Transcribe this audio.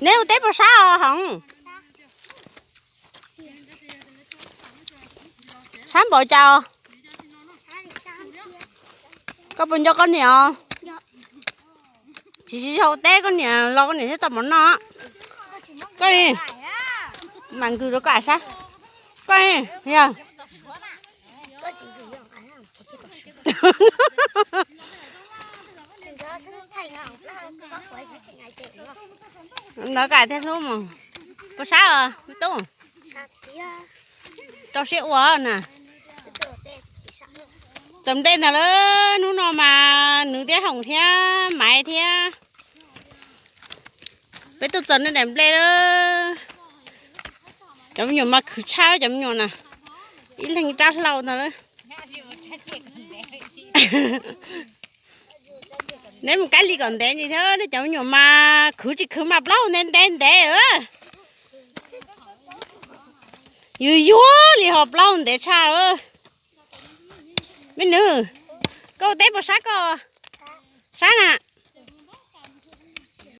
Neb ua teb puas sab os Hoov? Sab npaum cas? Koj puas nco koj niam os? Tsis, tsis yog ua teb, koj niam los koj niam thiaj tau mov noj. Koj ni, mam nkws rau koj saib. Koj ni, yog ntawd kam thiaj hlub mus. Puas sab os me tub? Rau siab ua na. Txaws nplej ntag lawm, hnub no mas nws thiab Hoom thiab Maiv thiab peb tuaj txaws nej daim nplej lawm. Cov me nyuam mas khwv tshaj cov me nyuam na, ib leeg rab hlau ntag lawm. Neb mus kab li kom ntev ntsis thiab, nej cov me nyuam mas khwv tsis khwv mas plaub ntev ntev ntev. Yuag yuag li ho plaub ntev tshaj. Me nws, koj ua teb puas sab koj? Sab na.